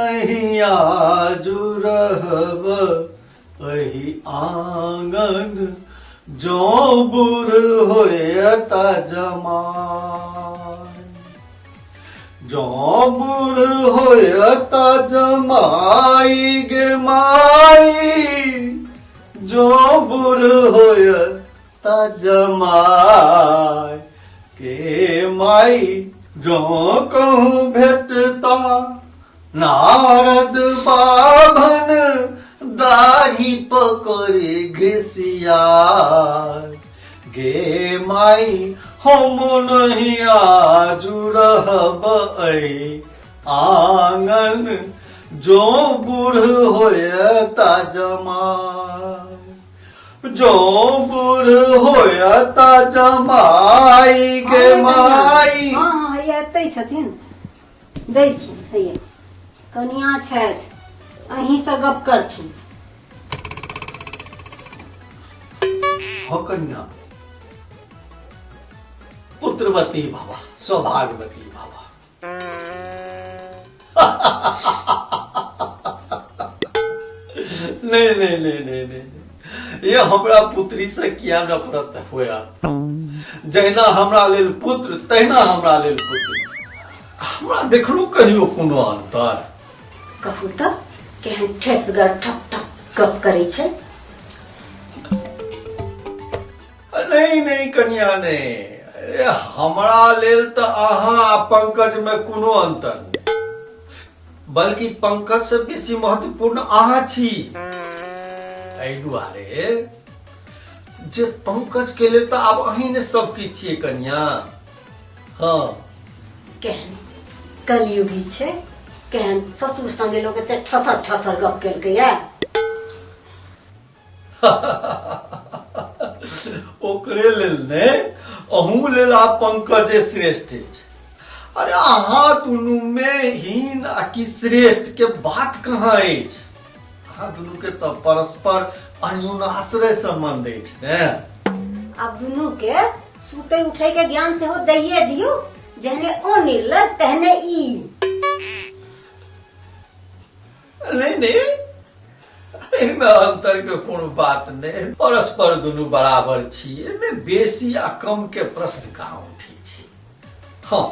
नहीं आजु रहब एहि आंगन, जो बुढ़ होयता जमाई, जो बुढ़ होयता जमाई गे माई, जो बुढ़ होयता जमाई के माई, जो कहूँ भेटता नारद बाभन, दाढ़ी पकड़ि घिसिया गे माई, हम नहीं आजु रहब एहि आंगन, जो बूढ़ होयता जमाई, जो बूढ़ होयता जमाई गे माई। हँ हँ, हैया एतै छथिन, दै छी। हैया कनिया छथि, अहींसँ गप करथिन। हो कन्या, पुत्रवती भव, सौभाग्यवती भव। नहीं नहीं नहीं नहीं नहीं, ये हमरा पुत्री से किया नफरत होयत? जहिना हमरा लेल पुत्र तहिना हमरा लेल पुत्री। हमरा देखलू कहियो कोनो अंतर? कहू तऽ, केहन ठेसगर ठक ठक गप करै छै। नहीं नहीं कनिया, नहीं। अरे हमरा लेल तऽ अहाँ आ पंकज में कोनो अंतर नहीं, बल्कि पंकज से बेसी महत्वपूर्ण अहाँ छी। एहि दुआरे जे पंकज के लेल तऽ आब अहीं ने सब किछु छियै कनिया। हाँ। केहन कलयुगी छै, केहन ससुर संगे लोक एते ठसर ठसर गप केलकैया। ओकरे लेल ने, अहूँ लेल आब पंकजे श्रेष्ठ अछि। अरे अहाँ दुनू में हीन आ कि श्रेष्ठ के बात कहाँ अछि? अहाँ दुनू के तऽ परस्पर अन्योन्याश्रय संबंध अछि ने। आब दुनू के सुतै उठै के ज्ञान सेहो दैये दियौ, जेहने ओ निर्लज तेहने ई। नहीं नहीं, एहिमे अंतर के कोनो बात नहीं, परस्पर दुनू बराबर छी। एहिमे बेसी आ कम के प्रश्न कहाँ उठै छै? हाँ,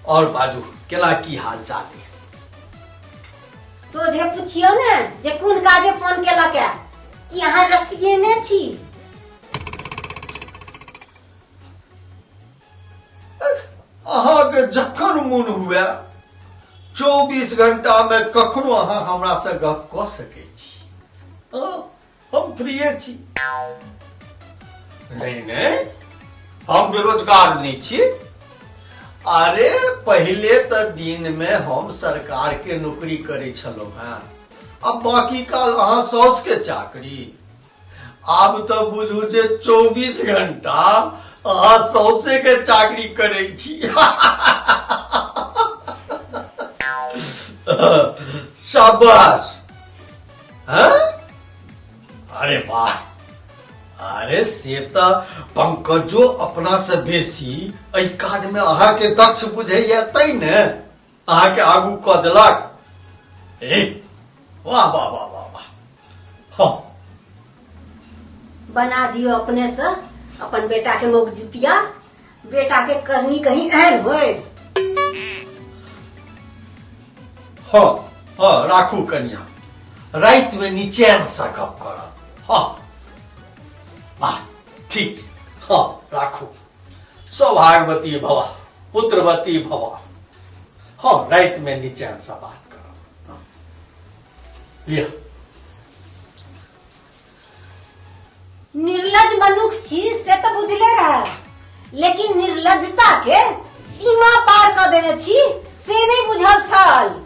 और बाजू, केना की हाल चाल है? सोझे पुछियौ ने जे कोन काजे फोन केलक है, कि अहाँ रसियेने छी? अहाँके जखन मोन हुए, 24 घंटा में कखनो अहाँ हमरा से गप कऽ सकै छी। हाँ, हम फ्रीए छी। नहीं नहीं, हम बेरोजगार नहीं छी। अरे पहिले तऽ दिन में हम सरकार के नौकरी करै छलहुँ हेँ, अब बाकी काल अहाँ साउस के चाकरी। आब तऽ बुझू जे 24 घंटा अहाँ सौसे के चाकरी करै छी। शाबाश! हाँ? अरे वाह! अरे से तऽ पंकजो अपना से बेसी एहि काज में अहाँके दक्ष बुझैया, तै ने अहाँके आगू कऽ देलक। ए वाह वाह वाह वाह वाह! हाँ। बना दियो अपने से अपन बेटा के मोग जुतिया। बेटा के करनी कहीं एहन होय। हाँ हाँ, राखू कनिया, राति में निचैन से गप करब। हाँ, वाह, ठीक। हाँ, राखू। सौभाग्यवती भव, पुत्रवती भव। हाँ, राति में निचैन से बात करब। हाँ। लिअ। निर्लज मनुख छी से तऽ बुझले रहे, लेकिन निर्लजता के सीमा पार कऽ देने छी से नहि बुझल छल।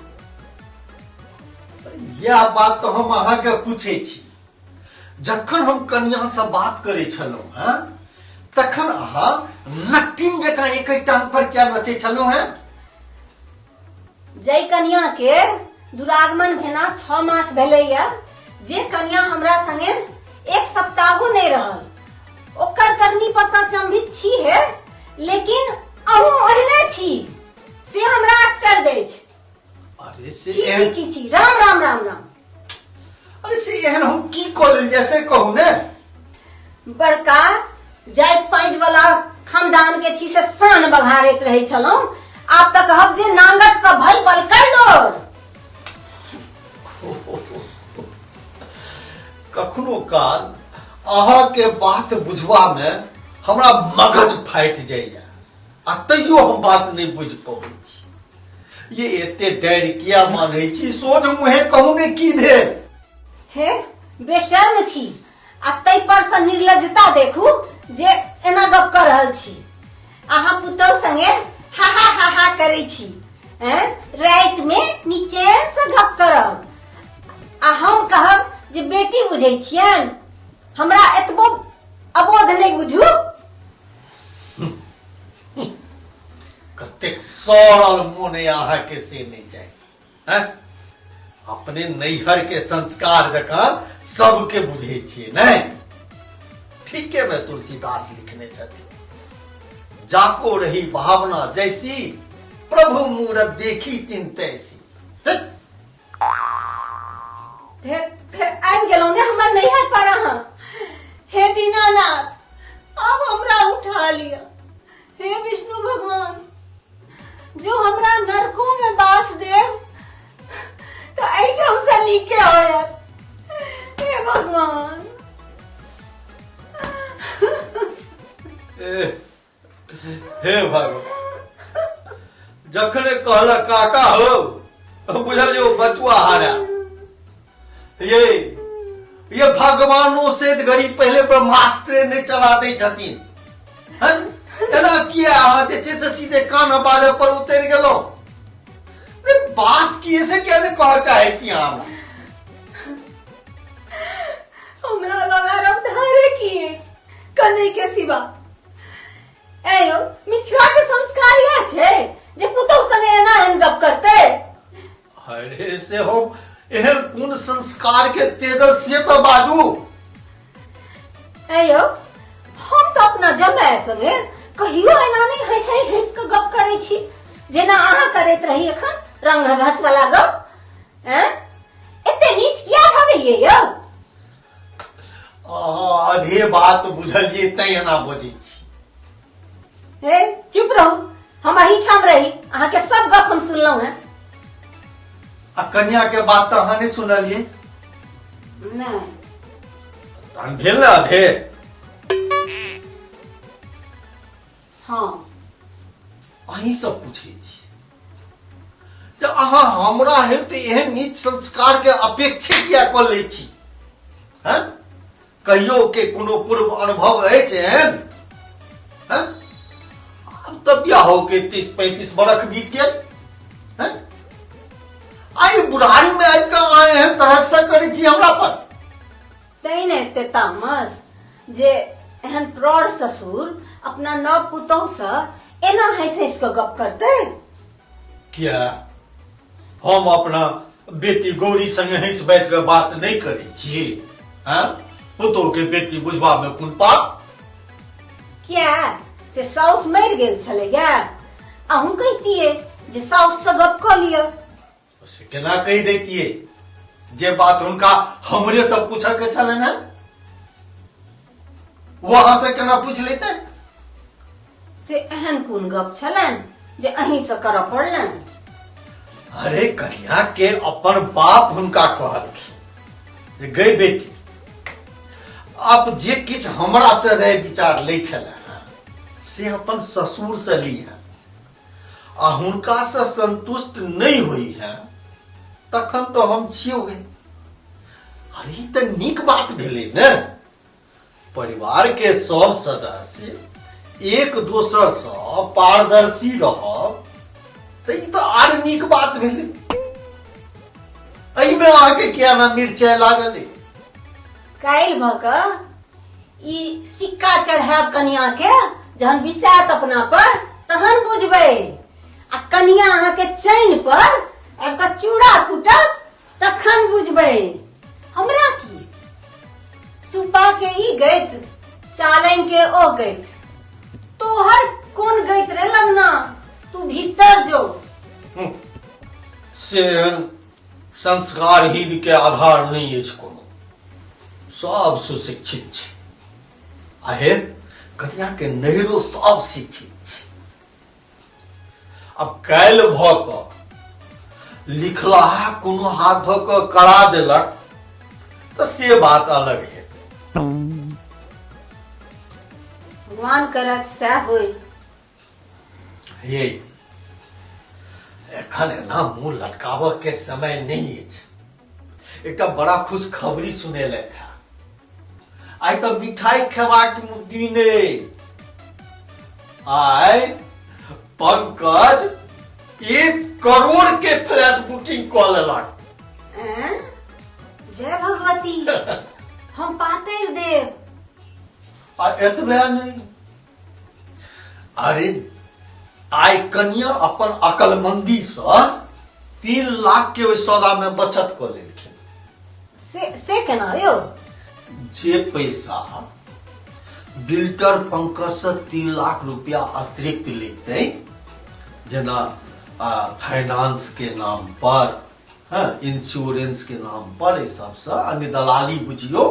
यह बात तो हम अहाँके पूछै छी। जखन हम कनिया से बात करै छलहुँ हैं, तखन अहाँ नटिन जकाँ एक टांग पर क्या नचै छलहुँ हैं? जै कनिया के दुरागमन भेना 6 मास भेलैया, जे कनिया हमरा संगे एक सप्ताहो नहि रहल, ओकर करनी पर तऽ चंभित छी हे, लेकिन अहूँ ओहने छी से हमरा आश्चर्य अछि। अरे से छी छी एहन छी छी, राम राम राम राम। अरे से एहन हम की कऽ लेल जैसे कहू ने। बड़का जाति पाँच वाला खानदान के छी से शान बघारैत रहै छलहुँ, आब तऽ कहब जे नांगट सब भल बलकर डोर। कखनो काल अहाँके बात बुझबा में हमरा मगज फाटि जाइए आ तैयो हम बात नहि बुझि पबै छी। ये एते डर किया मानै छी? सोझ मुहे कहू ने की भेल? हे बेशर्म छी आ ताहि पर से निर्लजता देखू जे एना गप कर रहल छी। अहाँ पुतहु संगे हा हा हा हा करै छी, हैं? राति में निचेन से गप करब आ हम कहब जे बेटी बुझै छियनि, हमरा एतबो अबोध नहि बुझू। कतेक सरल मोन है अहाँके से नहि चाही, हैं? अपने नैहर के संस्कार जकाँ सबके बुझै छियै नहि? ठीके में तुलसीदास लिखने छथिन, जाको रही भावना जैसी प्रभु मूरत देखी तिन तैसी। फेर आबि गेलहुँ ने हमर नैहर पर अहाँ। हे दीनानाथ, अब हमरा उठा लिअ। हे विष्णु भगवान, जो हमरा नरको में बास देव तो एहिठाम से नीके होयत। हे भगवान। हे भगवान, जखने कहलक काका हो, बुझल जो बचुआ हारा। ये भगवानो से गरीब पहले ब्रह्मास्त्रे नहीं चला दै छथिन। हन? एना किया अहाँ जे छै से सीधे कान बाजऽ पर उतरि गेलहुँ? नहीं, बात की से किया नहीं कहऽ चाहै छी अहाँ हमरा? हमरा लग आरब धारे की अछि कनै के सिवा? ए यौ, मिथिला के संस्कार इएह छै जे पुतहु संगे एना एहन गप करतै? अरे से हम एहन कोन संस्कार के तेजल से तो बाजू। ए यौ, हम तऽ अपना जमाय संगे कहियो एना नहि हँसि हँसि हँसि कऽ गप करै छी जेना अहाँ करैत रही एखन रंग रभस वाला गप। एँ, एते नीच किया भऽ गेलियै यौ? अहाँ अधे बात बुझलियै तैं एना बजै छी। हे चुप रहू, हम एही ठाम रही, अहाँके सब गप हम सुनलहुँ हैं। आ कन्या के बात तऽ अहाँ नहि सुनलियै? नहि। तहन भेल ने अधे। हाँ। अहीं सब पूछै छी जे अहाँ हमरा हेतु एहन नीच संस्कार के अपेक्षे किया कऽ लै छी? हैं? कहियो के कोनो पूर्व अनुभव अछि एहन? हैं? आब तऽ बियाहो के 30-35 बरख बीत गेल। हैं? आइ बुढ़ारी में आबि कऽ अहाँ एहन तरहक से करै छी हमरा पर? तैं ने एते तामस जे एहन प्रौढ़ ससुर अपना नव पुतोहु से एना हंसि हंसि कऽ गप करतै? किया हम अपना बेटी गौरी संगे हंसि बाजि कऽ बात नहि करै छी? हाँ, पुतोहु के बेटी बुझबा में कोन पाप? किया से साउस मरि गेल छलैया? अहूँ कहितियै जे साउस से गप कऽ लिअ। से केना कहि दैतियै जे बात हुनका हमरे से पूछऽ के छलनि हेँ, वो अहाँ से केना पूछि लेतै? से एहन कोन गप छलनि जे अहीं से करऽ पड़लनि? अरे कन्या के अपन बाप हुनका कहलखिन जे गई बेटी, आप जे किछु हमरा से राय विचार लै छलै हँ से अपन ससुर से ली है, आ हुनका से संतुष्ट नहीं हुई है तखन तो हम छियो गे। अरे ई तऽ नीक बात भेलै ने, परिवार के सब सदस्य एक दोसर से पारदर्शी रहब तऽ ई तऽ आर नीक बात भेलै। एहिमे अहाँके किया ना मिरचाइ लागल अइ? काल्हि भऽ कऽ ई सिक्का चढ़ायब कनिया के, जहन बिसायत अपना पर तहन बुझबै, आ कनिया अहाँके चैन पर आबि कऽ चूड़ा कुटत तखन बुझबै। हमरा की सुपा के ई गैत, चालनि के ओ गैत, तोहर कोन गैत रे लगना, तू भीतर जो। से संस्कारहीन के आधार नहि अछि कोनो, सब सुशिक्षित छै। आ हे कनिया के नैहरो सब शिक्षित छै। अब काल्हि भऽ कऽ लिखलाहा कोनो हाथ धऽ कऽ करा देलक तऽ से बात अलग हेतै। भगवान करत सएह होय। हे एखन एना मुंह लटकाबऽ के समय नहि अछि। एकटा बड़ा खुशखबरी सुनेलथि है। आइ तऽ मिठाई खेबाक दिन अइ। आइ पंकज 1 करोड़ के फ्लैट बुकिंग कऽ लेलक। ऐं? जय भगवती, हम पातरि देब। आ एतबे नहि, अरे आइ कनिया अपन अकलमंदी से 3 लाख के ओहि सौदा में बचत कऽ लेलखिन। से केना यौ? जे पैसा बिल्टर पंकज से 3 लाख रुपया अतिरिक्त लेते, जेना फाइनेंस के नाम पर, हाँ, इंश्योरेंस के नाम पर, ई सबसे अन्य दलाली बुझियो,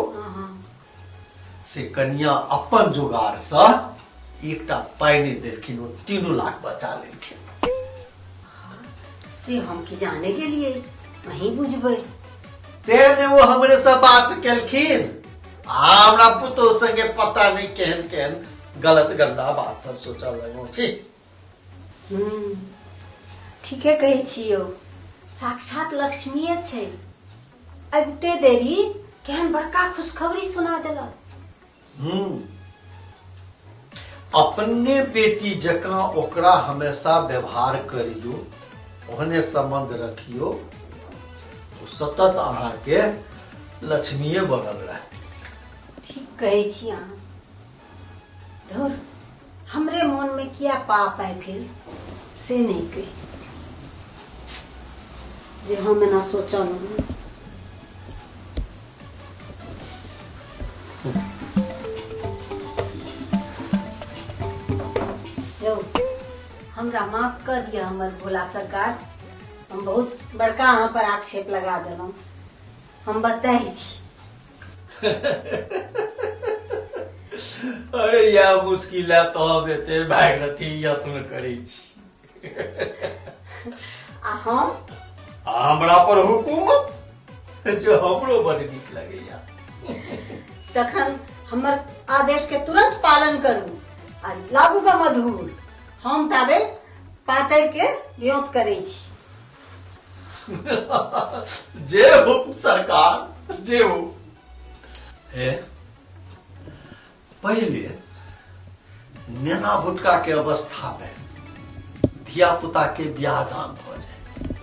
से कनिया अपन जोगाड़ से एकटा पाई नहीं देलखिन, वो 3 लाख बचा लेलखिन। से हम की जाने के लिए वही बुझबै। तें ने वो हमरे से बात केलखिन, आ हमरा पुतोह संगे पता नहीं केहन केहन गलत गंदा बात सब सोचऽ लगलहुँ छी। ठीके कहै छी यौ, साक्षात लक्ष्मीए छै। अबिते देरी केहन बड़का खुशखबरी सुना देलक। अपने बेटी जकाँ ओकरा हमेशा व्यवहार करियो, ओहने संबंध रखियो, तो सतत अहाँके लक्ष्मीए बनल रहत। ठीक कहै छी अहाँ। धुर, हमरे मोन में किया पाप आबि गेल से नहीं कही जे हम एना सोचऽ लगलहुँ। यौ हमरा माफ कऽ दिअ हमर भोला सरकार, हम बहुत बड़का अहाँ पर आक्षेप लगा देलहुँ, हम बताइ छी। अरे यह मुश्किल है तो हम एते भागरथी यत्न करै छी। आ हम? आ हमरा पर हुकूमत जो हमरो बड़ नीक लगैया। तखन हमर आदेश के तुरंत पालन करू आ लागू ग मधुर, हम ताबे पातरि के ब्योंत करै छी। जे हुक्म सरकार, जे हुक्म। हे पहले नेना भुटका के अवस्था में धिया पुता के ब्याह दान भ जाए,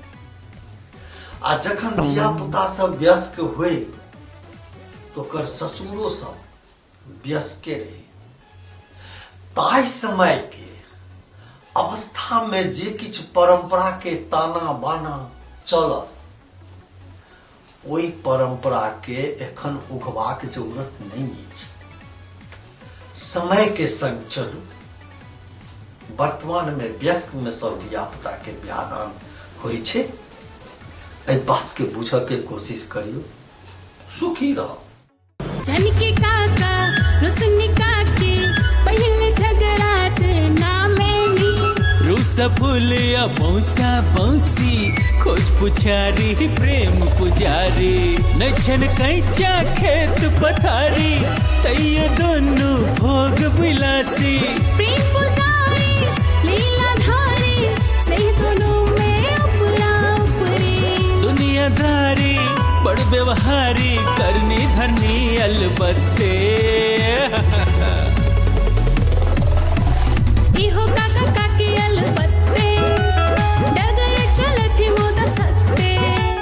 आ जखन धिया पुता सब व्यस्क होए तो ओकर ससुरो सब व्यस्के रहे। ताहि समय के अवस्था में जे किछु परंपरा के ताना बाना चलल, ओहि परंपरा के एखन उघबाक जरूरत नहीं अछि। समय के संग चलू। वर्तमान में व्यस्क में सब धिया पुता के ब्याह दान होइ छै, एहि बात के बुझऽ के कोशिश करियौ, सुखी रहब। झनके काका रुसनी काके पहले झगड़ा ना मैनी। रूसा फूलिया पौसा पौसी खोज पुछारी प्रेम पुजारी नछन कैचा खेत पथारी तैयो दोनों भोग विलासी। प्रेम पुजारी लीला धारी स्नेह दोनों में उपरा उपरी। दुनियादारी बड़ व्यवहारी करनी धरनी अलबत्ते।